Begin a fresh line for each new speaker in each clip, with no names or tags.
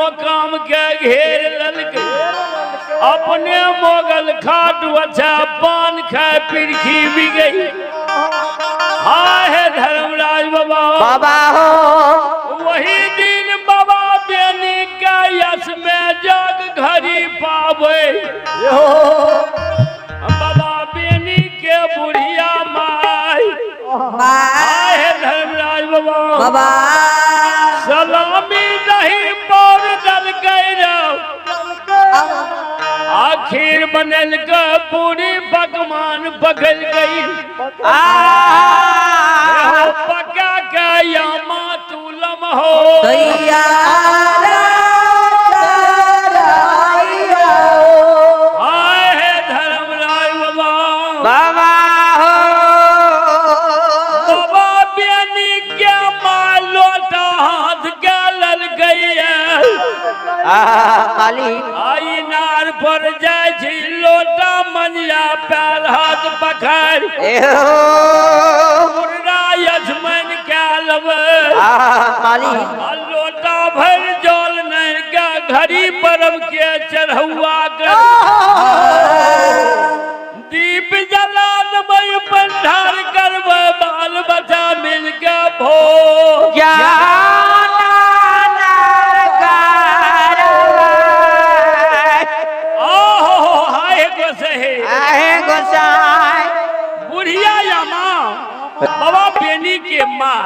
मकाम के घेर लेलकै। अपने मोगल खाट अच्छा पान खाए पिरखी भी गई। हाय हे धर्मराज बाबा
बाबा हो।
वही दिन बाबा बेनी के यश में जग घड़ी पावे। बाबा बेनी के बुढ़िया माई, हाय हे धर्मराज बाबा
बाबा
सलामी नहीं पौर दल गई। आखिर बनल के पूरी पकवान पकड़ गई।
आ
पका के यामा तुलम हो
तैयार।
हाय हे धर्मराज बाबा
बाबा हो।
बाबा बेनी के माँ लोटा हाथ के लल गई है।
मालिक
आई नार पर जाय छी लोटा मंजिया पैर हाथ पखार मुर्रा यजमन के लबै।
मालिक
आ लोटा भर जल नहीं के घड़ी परब के चढ़ुआ कर दीप जला देबै, भंडार करबै, बाल बच्चा मिल के भोग। आहो हाय गोसहे
आहे गोसाई।
बुढ़िया या माँ बाबा बेनी के माँ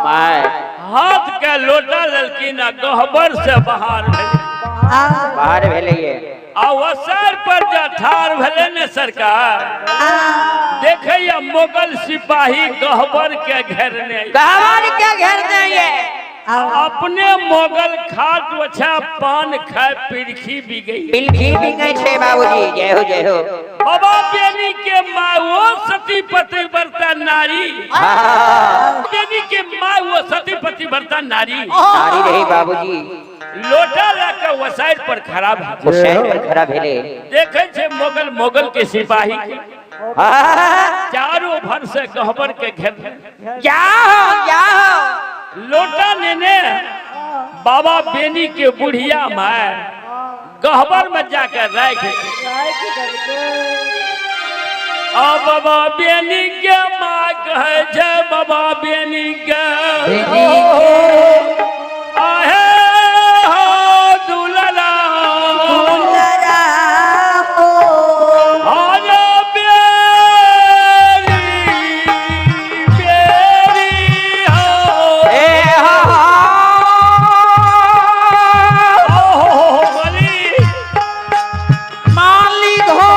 my
हाथ के लोटा ललकिन आ गहबर से बाहर भेलै।
बाहर भेलैये।
आ वसर पर जा ठार भेलै ने सरकार, देखैया मुगल सिपाही गहबर के घेरने।
गहबर के घेरने ये।
अपने मुगल खाट ओछा पान खाए पिरखी भी गई।
पिलखी भी गई छे बाबूजी, जय हो जय हो।
बाबा बेनी के माँ वो सती पति व्रता नारी। बेनी के माँ वो सती पति व्रता नारी।
नारी रही बाबूजी।
लोटा लाके वसाइड पर खड़ा भए।
हुसैन पर खड़ा भेले।
देखे छे मुगल मुगल के सिपाही के चारों भर से गहबर के घेर।
जाओ जाओ।
लोटा नेने बाबा बेनी के बुढ़िया माय गहबर में जाकर राख। आ बाबा बेनी के माँ कहे छे बाबा बेनी के आहे हो दुलरा आरे बेरी बेरी हो।
ए हो।
ओहो बली।
मालिक हो।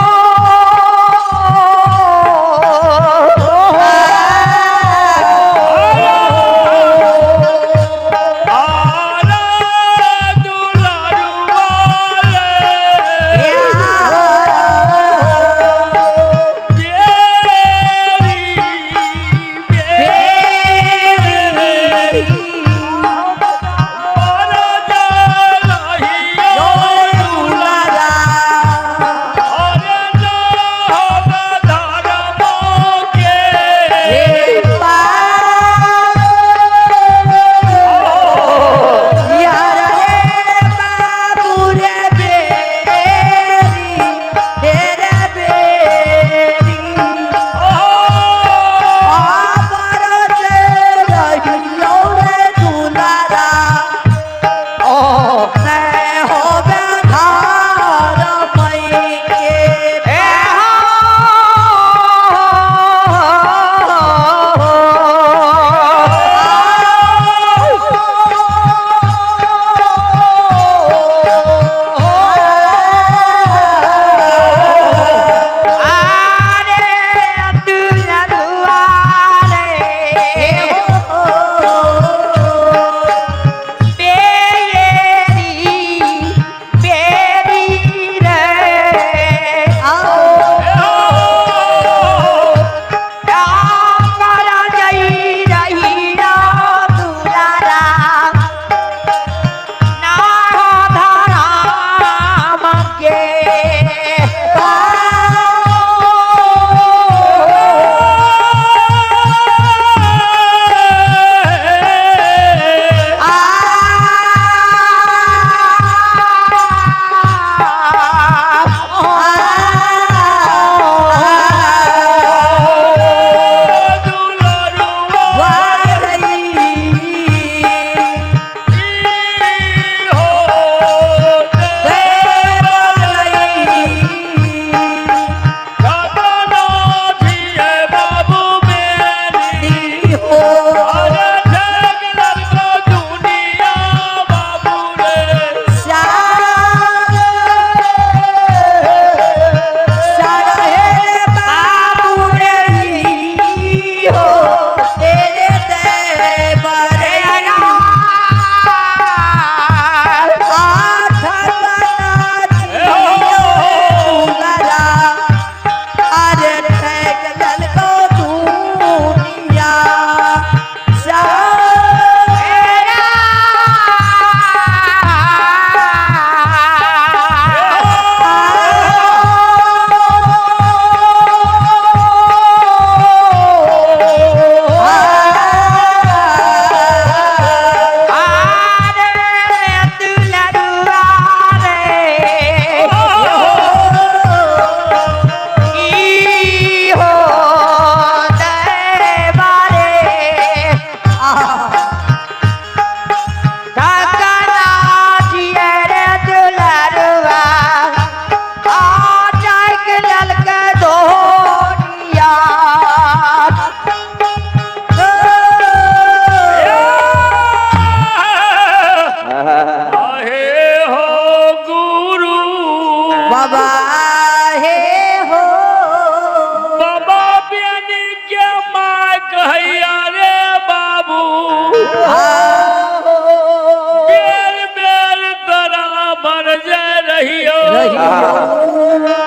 हमर जय रहियो।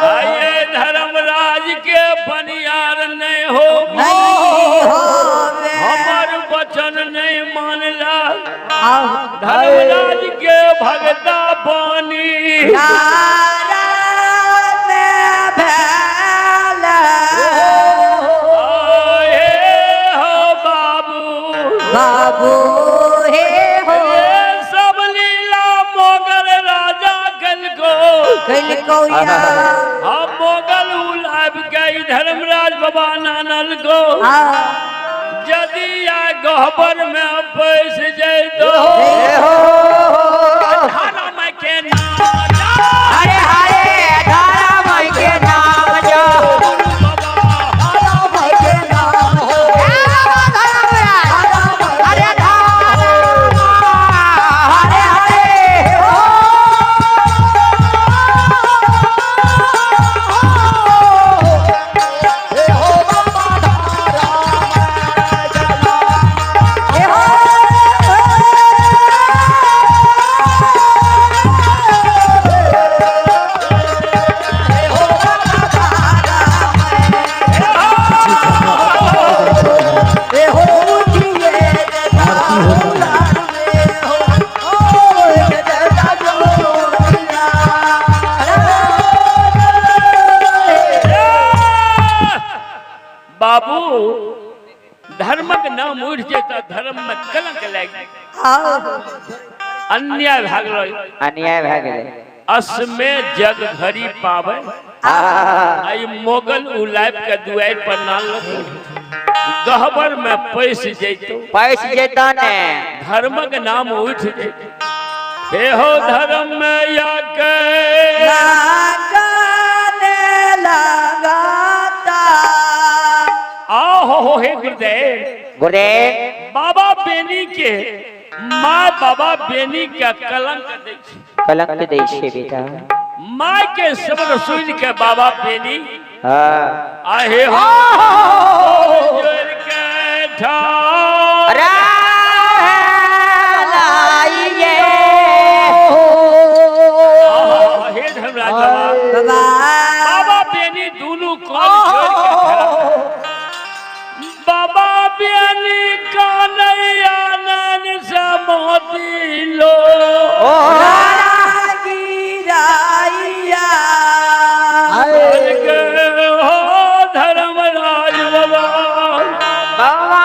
आये धर्मराज के बनियार नहीं हो, हमर वचन नहीं मानला। धर्मराज के भगता पानी आए हो बाबू
बाबू हे हो।
सब लीला मोगल राजा कल को
कल को या।
हम मोगल उलाब के धर्मराज बाबा नानल को यदि आ गहबर में पैस जैतो धर्म के नाम जा।
हरे हरे धर्म के नाम जा। हरे धर्म हरे हरे
बाबू धर्मक नाम उठ जेता, धर्म में कलंक लागि अन्याय भागल।
अन्याय भए गेलै।
असमे जग घड़ी पावे आई मोगल उलाब के दुआर पर नाल गहबर में पैस जैतो,
पैस जेता ने
धर्मक नाम उठ जैतो। हे हो धर्म में या के आहो हो हे गुरुदेव।
गुरुदेव
बाबा बेनी के माँ बाबा बेनी के कलंक दै छै।
कलंक दै छै बेटा।
माँ के शब्द सुन के बाबा बेनी
हाँ
आहे हो जोड़ के ठाड़।
लाइए।
आहो, हे धर्मराज बाबा, बाबा बेनी दुनू कान जोड़ के खड़ा। बाबा बेनी कानैया नैन से मोती लो के हो धर्मराज बाबा।
बाबा।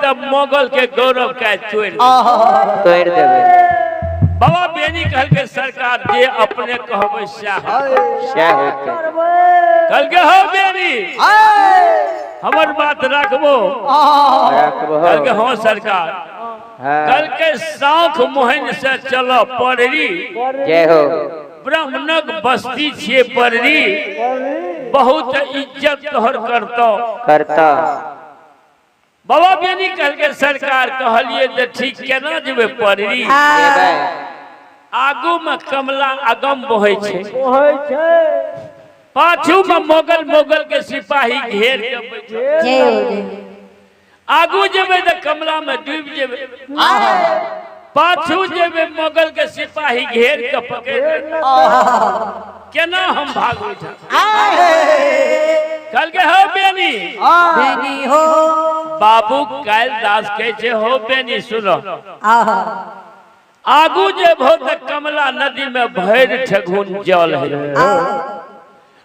तऽ मोगल के गौरव के तोड़ि देबै।
तोड़ि देबै।
बाबा बेनी कहलकै सरकार जे अपने कहबै सएह
सएह होतै।
कहलकै हौ बेनी हमर बात राखबो?
राखबहो।
कहलकै हँ सरकार।
हाँ।
कहलकै साँख मोहन से चल पड़री।
जय हो।
ब्राह्मणक बस्ती छियै पड़री, बहुत इज्जत तोहर करतौ।
करता।
बाबा बेनी कहलकै सरकार कहलिए तऽ ठीक, केना जेबै पड़री?
जेबै।
आगू में कमला अगम बहै छै, पाछू में मोगल मोगल के सिपाही घेर के बैठल।
जय हो जय।
आगू जेबै तऽ कमला में डूबि जेबै, पाछू जेबै मोगल के सिपाही घेर के पकड़ लेतै। केना हम भागू? कहलकै हौ बेनी,
बेनी हो।
बाबू कालिदास कहै छै हो बेनी सुनो,
आहा।
आगू जेबहो तऽ कमला नदी में भरि ठेघुन जल है,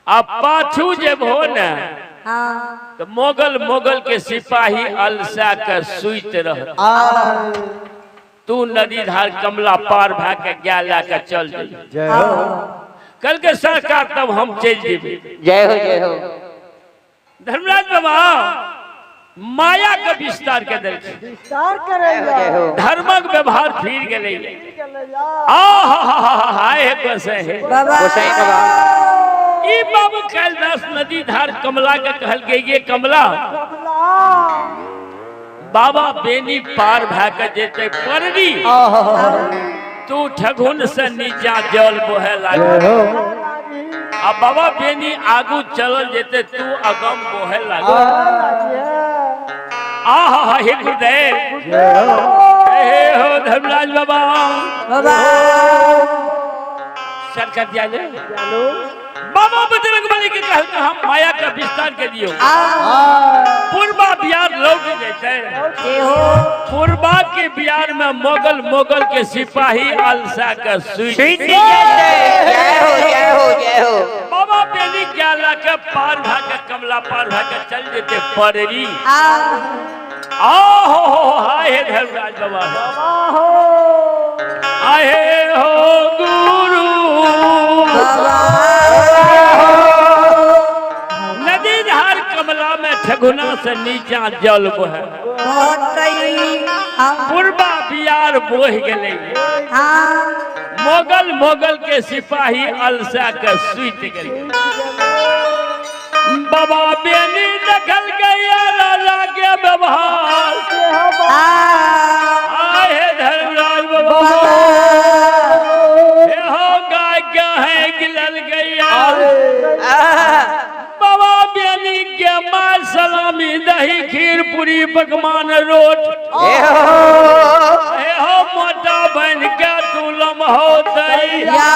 आ पाछू जेबहो ने
हाँ
तऽ मोगल मोगल के सिपाही अलसा के सुति रह। तू नदी धार कमला पार भए के गाय लए के चल जइहो। कहलकै सरकार तब हम चलि जेबै।
जय हो जय हो।
धर्मराज बाबा माया के विस्तार के देलखिन,
जय हो।
धर्मक व्यवहार फिर गेलै। आहा हाय हे गोसाई हे
बाबा।
गोसाई बाबा।
ई बाबू कालिदास नदी धार कमला के कहलकै ये कमला, बाबा बेनी पार भए के जेतै पड़री, तू ठगुन से नीचा जल बहे लागल, आ बाबा बेनी आगू चलल जेतै तू अगम बहे लागल। आहा हे गुरुदेव, हे हो धर्मराज बाबा।
बाबा
सरकार दिया ले बाबा बजरंग बली के कहलकै हम माया के विस्तार के दियो, पूर्वा बिहार लौट जेतै।
जय हो।
पूर्वा के बिहार में मोगल मोगल के सिपाही अलसा के सुई
सुति जेतै। जय हो जय हो जय हो।
बाबा बेनी ज्ञाला के पार भा के कमला पार भा के चल जेते पड़री।
आ
आ हो हो हाय हे धर्मराज बाबा, आहे हो गुरु
बाबा।
नदी धार कमला में ठगुना से नीचा जल बहे,
बहुत
पूर्वा बियार बोह गेलै,
हाँ
मोगल मोगल के सिपाही अलसा के सुति गेलै। बाबा बेनी देखल गया राजा के व्यवहार,
आ
आहे धर्मराज बाबा, हे हो गाय के है गिलल गैया। बाबा बेनी के माँ सलामी दही खीर पूरी पकवान रोट,
जय हो।
हे हो मोटा बन के तू लम्हो दई।
या।